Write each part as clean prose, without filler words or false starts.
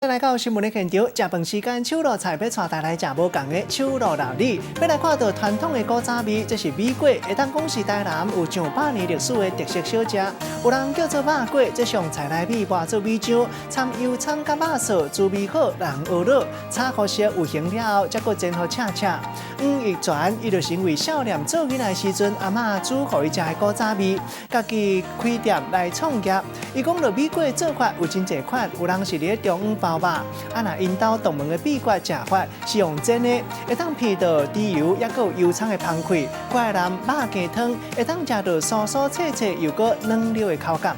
來到新聞的現場，食飯時間，手路菜欲帶大家來食無仝的手路料理，欲來看著傳統的古早味，這是米粿，會當講是台南有上百年歷史的特色小食。有人叫做肉粿，這上菜內米磨做米漿，摻油蔥佮肉臊，滋味好，人學樂，炒予熟有形了後，才閣煎予赤赤。黃玉泉伊就是因為少年做囡仔的時陣，阿嬤煮予伊食的古早味，家己開店來創業。伊講著米粿做法有真濟款，有人是佇咧中央包肉，啊若𪜶兜獨門的秘訣食法是用煎的，會當鼻著豬油，抑閣有油蔥的香氣，閣來淋肉羹湯，會當食著酥酥脆脆又閣軟溜的口感。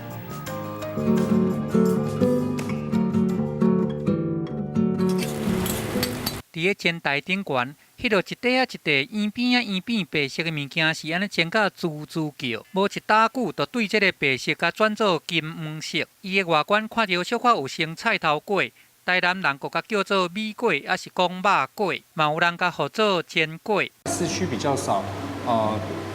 佇咧煎台頂懸，彼落一塊仔一塊圓扁仔圓扁白色的物件是按呢煎甲滋滋叫，無一大久就對這个白色共轉做金黃色。伊的外觀看著小可有像菜頭粿，台南人閣共叫做米粿，抑是講肉粿，嘛有人共號做煎粿。市區比較少，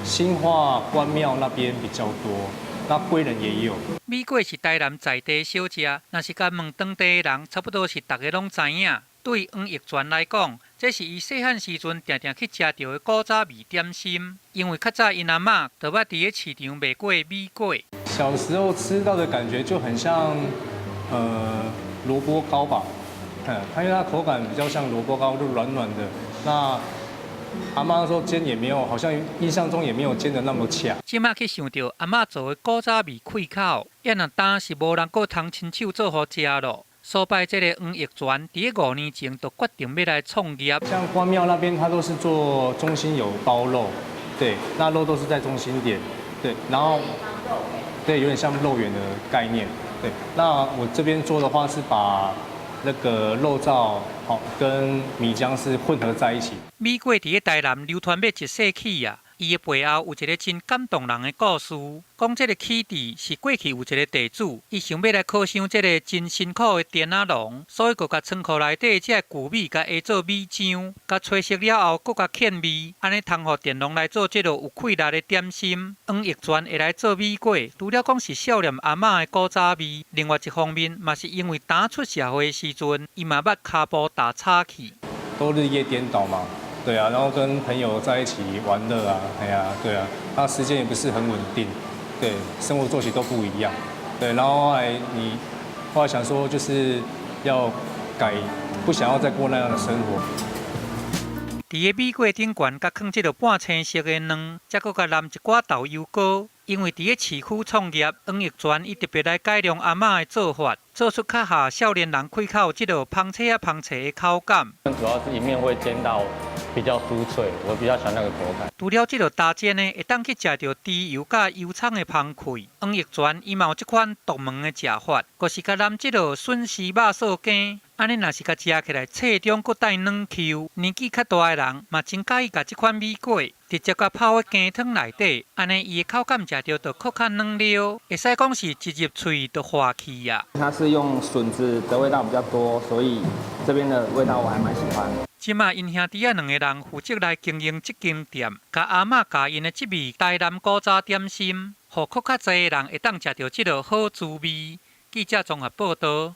新化關廟那邊比較多，那歸仁也有。米粿是台南在地小食，若是共問當地的人，差不多是逐个攏知影。對黃玉泉來講，這是伊細漢時陣定定去食著的古早味點心。因為較早𪜶阿嬤就捌佇咧市場賣過米粿。小時候吃到的感覺就很像，蘿蔔糕吧，它因為它口感比較像蘿蔔糕，就軟軟的。那阿媽說煎也沒有，好像印象中也沒有煎得那麼恰。這馬去想著阿嬤做的古早味開口，也若焦是無人閣通親手做予食囉。所以這个黃玉泉佇咧5年前就決定欲來創業。像關廟那邊，他都是做中心有包肉，對，那肉都是在中心點，對，然後，對，有點像肉圓的概念，對。那我這邊做的話是把那個肉燥好跟米漿是混合在一起。米粿佇咧台南流傳欲一世紀啊！伊的背後有一個真感動人的故事，講這个起佇是過去有一个地主，伊想欲來犒賞這个真辛苦的田仔農，所以就共倉庫內底這个舊米共下做米漿，共炊熟了後，閣共劵味，按呢通予佃農來做這个有氣力的點心。黃玉泉會來做米粿，除了講是少年阿嬤的古早味，另外一方面嘛是因為當出社會的時陣，伊嘛捌跤步踏差去。都日夜顛倒嘛。對啊，然後跟朋友在一起玩樂啊，哎呀，對啊，那時間也不是很穩定，對，生活作息都不一樣，對，然後後來你後來想說就是要改，不想要再過那樣的生活。佇个米粿頂懸，共囥這个半青色的卵，才閣共淋一寡豆油膏。因為佇咧市區創業，黃玉泉伊特別來改良阿嬤的做法，做出較合少年人開口這个芳脆仔芳脆的口感。主要是一面會煎到比較酥脆，我比較喜歡那個口感。除了這个焦煎的，會當去食著豬油佮油蔥的香氣。黃玉泉伊嘛有這款獨門的食法，就是共淋這个筍絲肉臊羹。按呢若是共食起來脆中閣帶軟 Q，年紀較大的人嘛真佮意共這款米粿直接共泡佇羹湯內底，按呢伊的口感食著就閣較軟溜，會使講是一入喙就化去啊。它是用筍子的味道比較多，所以這邊的味道我還蠻喜歡。這馬𪜶兄弟仔兩个人負責來經營這間店，共阿嬤教𪜶的這味台南古早點心，予閣較濟的人會當食著這个好滋味。記者綜合報導。